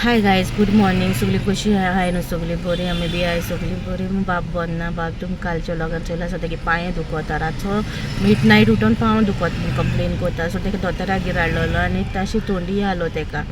Hi guys, good morning. सगळी कशी हाय न्हू? सगळी बरी? आमी बी हाय सगळी बरी. बाब बरो ना. बाब तुमी कालच्या लोकांक चोयला सो तेगे पांय दुखता. रातचो मिड नायट उठोन पांव दुखत म्हूण कंप्लेन करता. सो तेका दोतोरागेर हाडलेलो आनी ताशी थंडी आलो तेका.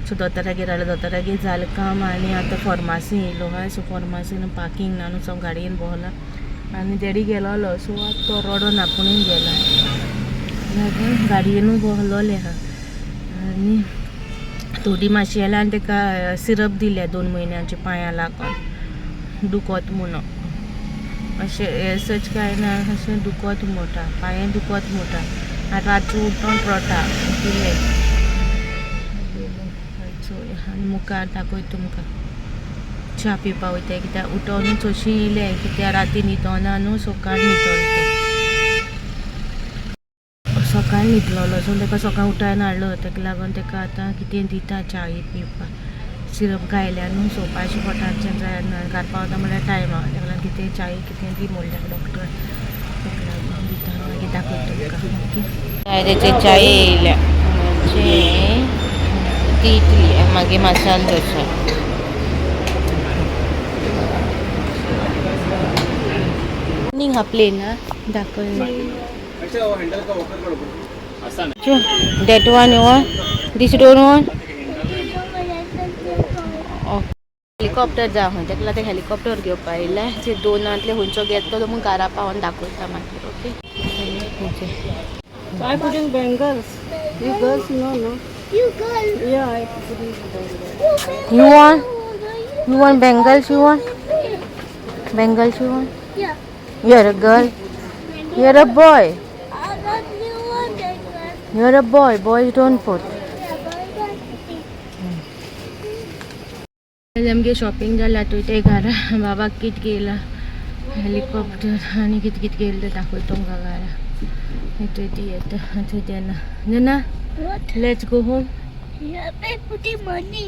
सो दोतोरागेर हाडलो, दोतोरागेर जालें काम आनी आतां फॉर्मासी येयलो आहा. सो फॉर्मासीन पार्किंग ना न्हू, सो हांव गाडयेन बसला आनी डॅडी गेलोलो. सो आतां तो रडोन आपुणूय गेला, लागून गाडयेनूय बसलोले आहा. आनी थोडी मातशी येयल्या आनी तेका सिरप दिल्या 2 म्हयन्यांचे पांया लागून दुखत म्हणून. अशें हें सच कांय ना, अशें दुखत म्हणटा, पांये दुखत म्हणटा आनी रातचो उठोन रडटा इतलें. आनी मुखार दाखयता तुमकां. च्या पिवपा वयता कित्याक उठोनूच अशीं येयलें कित्याक राती न्हिदोना न्हू, सकाळ न्हिदोलो तो, सकाळी न्हिदलोलो. सो तेका सकाळी उठायन हाडलो, तेका लागून तेका आतां कितें दिता च्या पिवपाक. सिरप गायल्या न्हू, सो पांयशे पोटाचें जायना. घरा पावता म्हळ्यार टायम आहा, तेका लागून कितें च्या कितें दी म्हणलें डॉक्टर, तेका लागून दिता. मागीर दाखयता तुमकां. ओके, तेचे च्या येयल्या म्हणजे ती इतली, मागीर मसाल डोसा. हा प्लेन हा दाखय. That one you want? This don't want? Helicopter जा खंय तेका लागून हेलिकॉप्टर घेवपा येयल्या. जे दोनांतले खंयचो घेतलो तो म्हूण घरा पावोन दाखयता मागीर. Okay. I putting bangles. You girls know, no? You girls. Yeah, I putting bangles. You want? You want bangles? You want? Bangles you want? Yeah. You're a girl. You're a boy. I want you want bangles. You're a boy. Boys don't put. Yeah, boys don't put. आमगे shopping जालें, आतां वयता घरा. बाबाक कित घेयला helicopter आनी कित कित घेयला तें दाखयता तुमकां घरा. थंय ती येता थंय तेन्ना जेन्ना. What? Let's go home. Yeah, I putting money.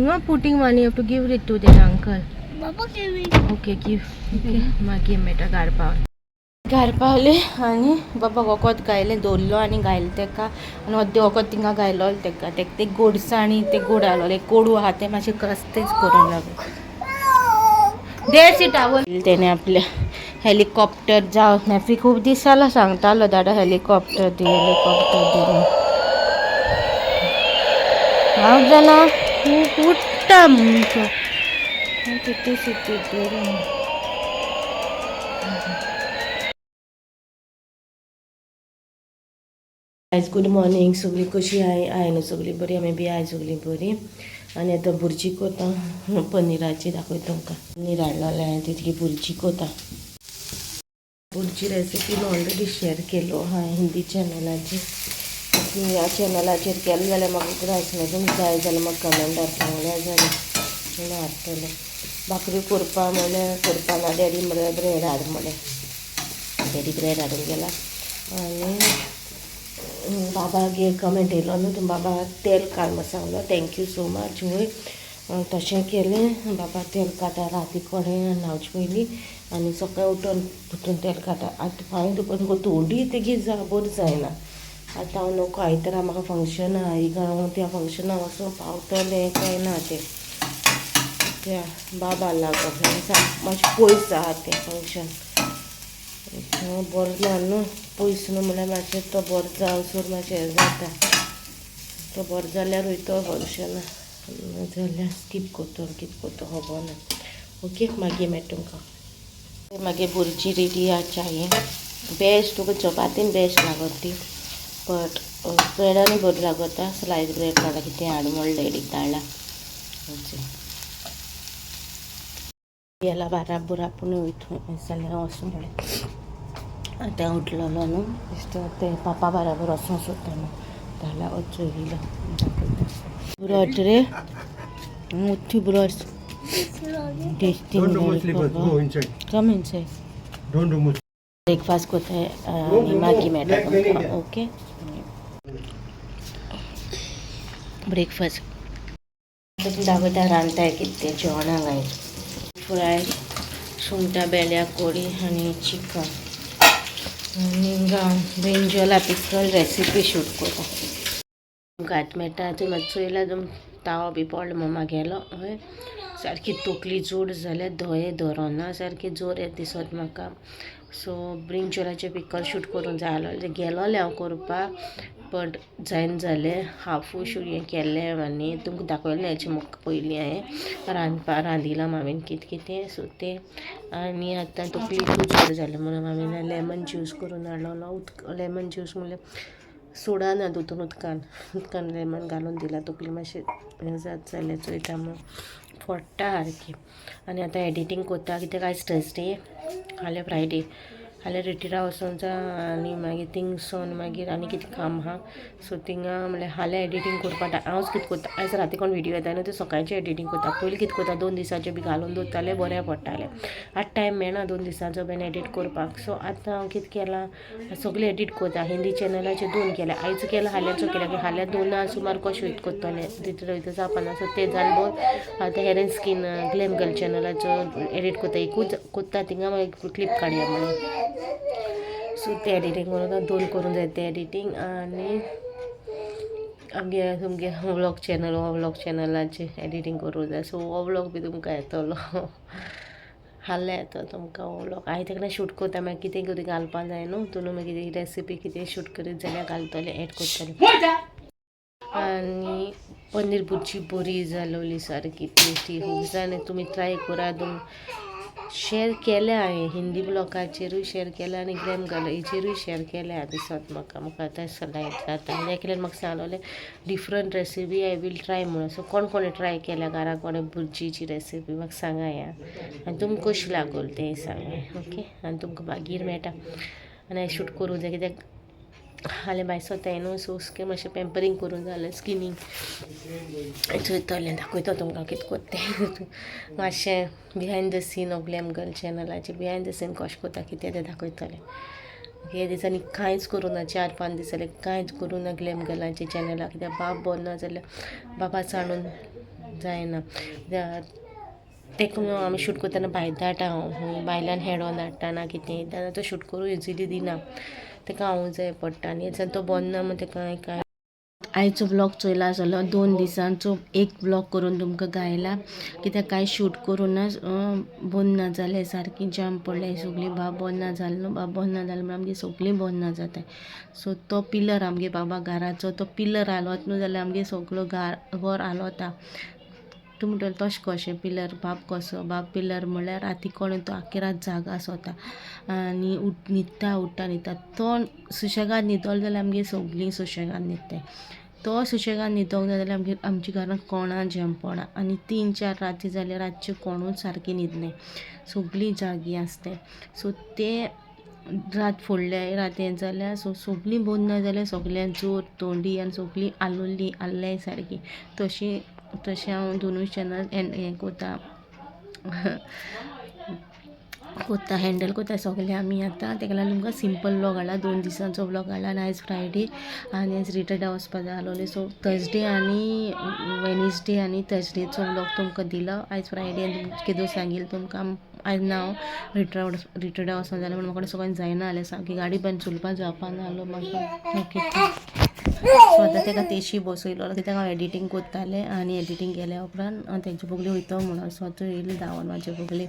Not putting money, you have to give it to that uncle. Baba giving. Okay, give. Okay, मागीर मेळटा घरा पावले. घरा पावले आनी बाबा वखद गायलें दवरलो आनी घायलें तेका आनी अर्दें वखद थिंगा घायलो तेका. तेका ते गोडसाणी ते गोड आहलोलें कोडू आहा तें मातशें कसतेच करूंक लागलो. देसी टावल तेणें आपल्या हेलिकॉप्टर जावं नेफी खूब दीस जालो सांगतालो दादा हेलिकॉप्टर दी, हेलिकॉप्टर दी म्हूण. हांव जाणा खूब उडटा म्हूण तो. तितू सिटी. आयज गूड मॉर्निंग. सगळी कशी हाय? हाय न्हू सगळी बरी? आमी बी हाय सगळी बरी. आनी आतां भुरजी कोता पनीराची, दाखयता तुमकां. पनीर हाडलेलें हांवें, तितकी भुरजी कोता. भुरजी रेसिपी ऑलरेडी शेअर केलो हांवें हिंदी चॅनलाचेर. ह्या चॅनलाचेर केलें जाल्यार म्हाका उगडास ना. तुमकां जाय जाल्यार म्हाका कमेंटार सांगल्यार जालें म्हणून हाडटलें. भाकरी करपा म्हणल्यार करपा ना. डॅडी म्हणल्यार ब्रेड हाड म्हणलें, डॅडी ब्रेड हाडून गेला. आनी बाबागेर कमेंट येयलो न्हू, तूं बाबा तेल काड म्हूण सांगलो. Thank you so much. वय तशें केलें. बाबा तेल काडटा राती कडेन न्हांवचे पयलीं आनी सकाळी उठोन उठून तेल काडटा. आतां पांय दुखत तोंडूय तेगे बरें जायना. आतां हांव नको, आयतारा म्हाका फंक्शन आहा. एक हांव त्या फंक्शनाक वचून पावतलें काय ना तें त्या बाबा लागून. मातशें पयस आहा तें फंक्शन, बरो ना न्हू पयस न्हू म्हणल्यार मातशें तो बरो जावसर मातशें हें जाता. तो बरो जाल्यार वयतो फंक्शनाक, नाजाल्यार स्कीप करतो, कितें करतो खबर ना. ओके, मागीर मेळटा तुमकां. मागीर भुरजी रेडी आहा च्याये. बेस्ट तुका चपातीन बेस्ट लागत ती, बट ब्रेडानूय बरी लागता. स्लायस ब्रेड नाल्यार कितें हाड म्हणलें डॅडीक धाडला. गेला बाराबर आपूण वयता जाल्यार वचूं म्हणलें. आतां उठलेलो न्हू बेश्टो ते पापा बराबर वचूंक सोदता न्हू, धाडला वचूं येयलो दाखयता. ब्रॉड रे मोठी broad tasty. Don't remove slippers. Go inside. Come inside. Don't remove. Breakfast कोताय आनी मागीर मेळटा तुमकां. ओके, ब्रेकफास्ट दाखयता रांदताय कितें तें जेवणाक आयज. फ्राय सुंगटां बेल्या कोडी आनी चिकन आनी ब्रिंजला पिकल रेसिपी शूट करता. तुमकां मेळटा. थंय मातसो चोयला, ताव बी पडलो म्हणून म्हागेलो. हय, सारकी तकली जोड जाल्या, दोळे धरोना, सारकी जोर येता दिसत म्हाका. सो ब्रिंजलाचे पिकल शूट करूंक जाय आसलोलें, गेलोलें हांव करपाक, बट जायना जालें. हाफू शूट हें केल्लें आनी तुमकां दाखयलें हेचे म्हाका पयलीं हांवें रांदपा रांदिलां मामीन कितें कितें. सो तें आनी आतां तकली खूब जोड जालें म्हणून मामीन लेमन ज्यूस करून हाडलोलो. उदक लेमन ज्यूस म्हणल्यार सोडा ना, तितून उदकान उदकान लेमन घालून दिला. तकली मातशें हें जात जाल्यार चोयता म्हूण फोडटा सारकी. आनी आतां एडिटींग कोत्ता, कित्याक आयज थर्सडे, फाल्यां फ्रायडे. फाल्यां रिट्रिटा वचोंक जाय आनी मागीर थिंगसोन मागीर आनी कितें काम आहा. सो थिंगा म्हणल्यार फाल्यां एडिटींग करपा. हांवच कितें करता, आयज राती कोण व्हिडियो येता न्हू, ते सकाळचें एडिटींग करता. पयलीं कितें करता, 2 दिसाचें बी घालून दवरतालें, बऱ्या पडटालें. आतां टायम मेळना 2 दिसांचो बीन एडीट करपाक. सो आतां हांव कितें केलां, सगळें एडीट करता. हिंदी चॅनलाचेर दोन केल्या, आयज केलां, फाल्यांचो केल्या. फाल्यां दोना सुमार कशें वयता करतलें, तितले वयता जावपाना. सो तें जालें बोर. आतां हेर स्कीन ग्लॅम गर्ल चॅनलाचो एडीट करता. एकूच कोत्ता थिंगा, मागीर क्लिप काडया म्हणून. सो तें एडिटींग करून दोन करूंक जाय तें एडिटींग. आनी आमगे तुमगे व्लॉग चॅनल, हो व्लॉग चॅनलाचेर एडिटींग करूंक जाय. सो हो व्लॉग बी तुमकां येतलो, फाल्यां येतो तुमकां हो व्लॉग. हांवें तेका शूट करता, मागीर कितें कितें घालपा जाय न्हू तितून, मागीर रेसिपी कितें शूट करीत जाल्यार घालतलें, एड करतलें. आनी पनीर भुर्जी बरी जालोली, सारकी टेस्टी खूब जालें. तुमी ट्राय करात. तुम शेर केल्या हांवें, हिंदी ब्लॉगाचेरूय शेर केल्या आनी ग्लॅम गर्ल हेचेरूय शेर केल्या दिसत म्हाका. म्हाका आतां लायक जाता. आनी एकल्यान म्हाका सांगलोलें, different recipe I will try म्हणून. सो कोण कोणें ट्राय केल्या घरा कोणें भुर्जीची रेसिपी, म्हाका सांगा या. आनी तुमकां कशी लागोल तें सांगा. ओके, आनी तुमकां मागीर मेळटा. आनी हांवें शूट करूंक जाय, कित्याक फाल्यां भायर सोताय न्हू. सो मातशें पेंपरींग करूंक जाय जाल्यार स्किनीक चोयतलें, दाखयतो तुमकां कितें कोत्ता तें. मातशें behind the scene of Glam Girl चॅनलाचेर बिहायंड the scene कशें कोत्ता कितें तें दाखयतलें. हे दिसांनी कांयच करूं ना, 4-5 दीस जाले कांयच करूं ना ग्लॅम गर्लाचे चॅनलाक, कित्याक बाब बरो ना जाल्यार बाबा सांडून जायना. कित्याक तेका न्हू आमी शूट करतना भायर धाडटा हांव, भायल्यान हेडोन हाडटा ना कितें, तेन्ना तो शूट करूं इजिली दिना. तेका हांव जाय पडटा आनी हे दिसान तो बरो ना म्हूण तेका हांवें कांय. आयचो व्लॉग चोयला जाल्यार 2 दिसांचो एक व्लॉग करून तुमकां गायला, कित्याक कांय शूट करूं ना. बंद ना जालें, सारकी जाम पडलें सगळीं. बाब बरो ना जालो न्हू, बाब बरो ना जालो म्हणून आमगे सगळीं बरें ना जाताय. सो तो पिलर, आमगे बाबा घराचो तो पिलर हालोत न्हू जाल्यार आमगे सगळो घर घर हालोता. तूं म्हणटलो तशें कशें पिलर, बाब कसो? बाब पिलर म्हणल्यार राती कोण तो आख्खी रात जागा आसता आनी उठ न्हिदता, उठ्ठा, न्हिदता. तो सुशेगाद न्हिदलो जाल्यार आमगे सगळीं सुशेगाद न्हिदताय. तो सुशेगाद न्हिदोंक ना जाल्यार आमगेर आमच्या घरांत कोणा झेम पडना. आनी 3-4 राती जाल्यार रातचे कोणूच सारकी न्हिदनाय, सगळीं जागीं आसताय. सो ते रात फुडले रात हें जाल्यार, सो सगळीं बंद ना जाल्यार सगळ्यांक जोर, थंडी आनी सगळीं हालोली हाल्ल्याय सारकी. तशी तशें हांव दोनूय चॅनल हें कोता कोत्ता, हँडल कोत्ता सगळें आमी आतां. तेका लागून तुमकां सिंपल व्लॉग हाडला, 2 दिसांचो व्लॉग हाडला. आनी आयज फ्रायडे आनी आयज रिटर्न वचपा जाय आसलोलें. सो थर्सडे आनी वेनसडे आनी थर्सडेचो व्लॉग तुमकां दिला. आयज फ्रायडे आनी केदो सांगिल्लें तुमकां, आयज ना, हांव रिट्रा रिटर्डा वचोंक जाय म्हणून म्हाका सगळें जायना जालें. सामकी गाडी बंद, चलोवपा जावपा ना जालो म्हाका. ओके, सो आतां तेका तेशी बसयलो, कित्याक हांव एडिटींग कोत्तालें आनी एडिटींग केल्या उपरांत हांव तेंचे बगले वयतो म्हणून. सो आतां येयलें धांवन म्हाजे बगले.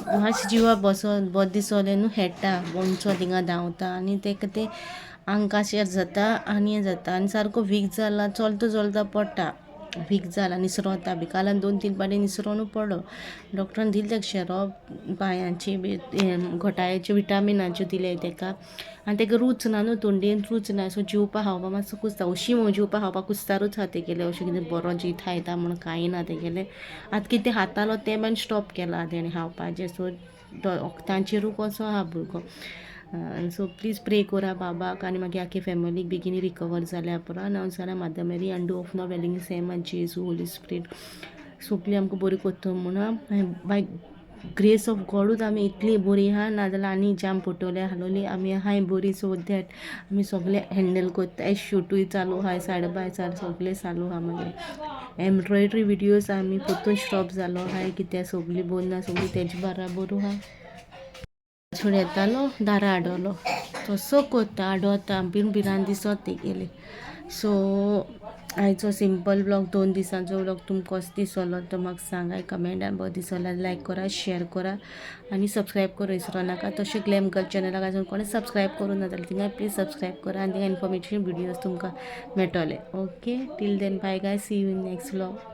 मातशें जिवा बसोन बरें दिसोलें न्हू, खेळटा उंचो थिंगा धांवता आनी तेका तें आंगाचेर जाता आनी हें जाता आनी सारको वीक जाला. चलता चलता पडटा, वीक जाला, निसरोता बी. काल 2-3 फावटी निसरोनू पडलो. डॉक्टरान दिलें तेका शेरोप, पांयांची बी घटायेच्यो विटामिनाच्यो दिले तेका. आनी तेका रूच ना न्हू, तोंडेन रूच ना. सो जेवपा खावपा मातसो कुसता. हरशीं म्हूण जेवपा खावपाक कुस्तारूच आहा तेगेलें. अशें कितें बरो जीत खायता म्हूण कांय ना तेगेलें. आतां कितें खातालो तें मागीर स्टॉप केलां तेणें खावपाचें. सो वखदांचेरूय कसो आहा भुरगो. सो प्लीज प्रे कोरा बाबाक आनी मागीर आख्खे फॅमिलीक, बेगीन रिकवर जाल्या उपरांत. हांव जाल्यार mother Mary and of not वेलिंग सेम आनी जेजू, होली स्पिरीट सगळीं आमकां बरी कोत्तो म्हणून. बाय ग्रेस ऑफ गॉडूच आमी इतली बरी आहा, नाजाल्यार आनी जाम पडटले आसलोली. आमी आहाय बरी, सो that आमी सगळें हँडल कोत्ताय. शूटूय चालू आहाय, सायड बाय सायड सगळें चालू आहा. मागीर एम्ब्रॉयडरी विडियोज आमी परतून स्टॉप जालो आहाय, कित्याक सगळीं बरी ना, सगळीं तेजे बराबरू आहा. चेडो येतालो दारा आडवलो, तसो कोत्ता आडवता, बीन भिरांत दिसत तेगेली. सो आयचो सिंपल व्लॉग, 2 दिसांचो व्लॉग तुमकां कसो दिसलो तो म्हाका सांगाय कमेंटान. बरो दिसलो लायक करा, शेअर करा आनी सबस्क्रायब करूं विसरो नाका. तशें ग्लॅम गर्ल चॅनलाक अजून कोणें सबस्क्रायब करूं ना जाल्यार थिंगाय प्लीज सबस्क्रायब करा आनी थिंगा इन्फॉर्मेशन व्हिडियोज तुमकां मेळटले. Okay, till then, bye guys, see you in next vlog.